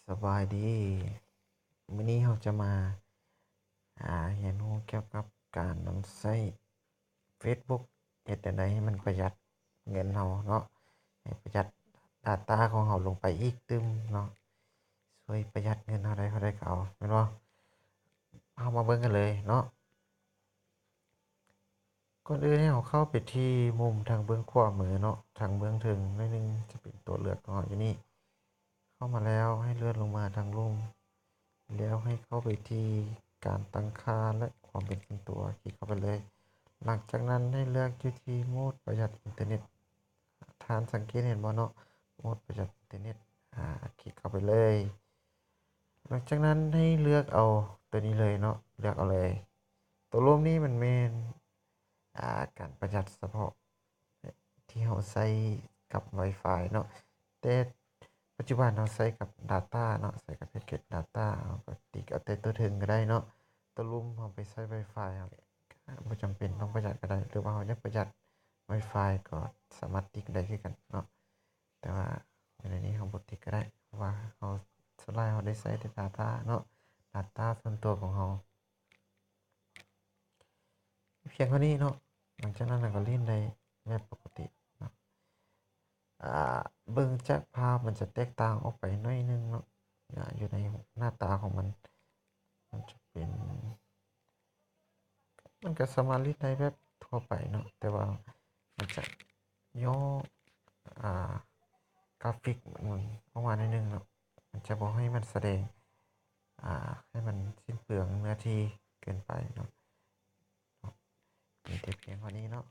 ສະບາຍດີ ມື້ນີ້ເຮົາຈະມາ ອ່າ ຮຽນຮູ້ກ່ຽວກັບການນຳໃຊ້ Facebook ເຮັດແນວໃດໃຫ້ມັນປະຢັດເງິນເຮົາເນາະ ໃຫ້ປະຢັດ data ຂອງເຮົາລົງໄປອີກຕື່ມເນາະ ຊ່ວຍປະຢັດເງິນເຮົາໄດ້ເທົ່າໃດກໍເອົາ ແມ່ນບໍ່? ເຮົາມາເບິ່ງກັນເລີຍເນາະ. ກ່ອນອື່ນໃຫ້ເຮົາເຂົ້າໄປທີ່ມຸມທາງເບື້ອງຂວາມືເນາະ ທາງເບື້ອງເທິງໜ້ອຍໜຶ່ງ ຈະເປັນຕົວເລືອກຂອງເຮົາຢູ່ນີ້ ເຂົ້າມາແລ້ວໃຫ້ເລື່ອນລົງມາທາງລຸ່ມ ແລ້ວໃຫ້ເຂົ້າໄປທີ່ການຕັ້ງຄ່າ ແລະ ຄວາມເປັນສ່ວນຕົວ ຄລິກເຂົ້າໄປເລີຍ. ຫຼັງຈາກນັ້ນໃຫ້ເລືອກຢູ່ທີ່ໂໝດປະຢັດອິນເຕີເນັດ ທ່ານສັງເກດເຫັນບໍ່ເນາະ ໂໝດປະຢັດອິນເຕີເນັດ ອາ ຄລິກເຂົ້າໄປເລີຍ. ຫຼັງຈາກນັ້ນໃຫ້ເລືອກເອົາຕົວນີ້ເລີຍເນາະ ເລືອກເອົາເລີຍ. ຕົວລຸ່ມນີ້ມັນແມ່ນ ອາ ການປະຢັດສະເພາະທີ່ເຮົາໃຊ້ກັບ Wi-Fi ເນາະ ແຕ່ປັດຈຸບັນເຮົາໃຊ້ກັບ data ເນາະ ໃຊ້ກັບແພັກເກັດ data ເຮົາກໍຕິກເອົາແຕ່ຕົວເທິງກໍໄດ້ເນາະ. ຕົວລຸ່ມເຮົາໄປໃຊ້ Wi-Fi ເຮົາ ບໍ່ຈຳເປັນຕ້ອງປະຢັດກໍໄດ້ ຫຼືວ່າເຮົາຢາກປະຢັດ Wi-Fi ກໍສາມາດຕິກໄດ້ຄືກັນເນາະ ແຕ່ວ່າໃນນີ້ເຮົາບໍ່ຕິກກໍໄດ້ ເພາະວ່າເຮົາ ສ່ວນຫຼາຍເຮົາໄດ້ໃຊ້ແຕ່ data ເນາະ data ສ່ວນຕົວຂອງເຮົາ. ພຽງເທົ່ານີ້ເນາະ ຫຼັງຈາກນັ້ນເຮົາກໍຫຼິ້ນໄດ້ແບບປົກກະຕິເນາະ. ອາ ເບິ່ງຈາກພາບມັນຈະແຕກຕ່າງອອກໄປໜ້ອຍໜຶ່ງເນາະ ອາ ຢູ່ໃນໜ້າຕາຂອງມັນ ມັນຈະເປັນ ມັນກໍສາມາດຫຼິ້ນໄດ້ແບບທົ່ວໄປເນາະ ແຕ່ວ່າມັນຈະຍໍ້ ອາ ກຣາຟິກມັນອອກມາໜ້ອຍໜຶ່ງເນາະ ມັນຈະບໍ່ໃຫ້ມັນສະແດງ ອາ ໃຫ້ມັນສິ້ນເປືອງເນື້ອທີ່ເກີນໄປເນາະ. ມີແຕ່ພຽງເທົ່ານີ້ເນາະ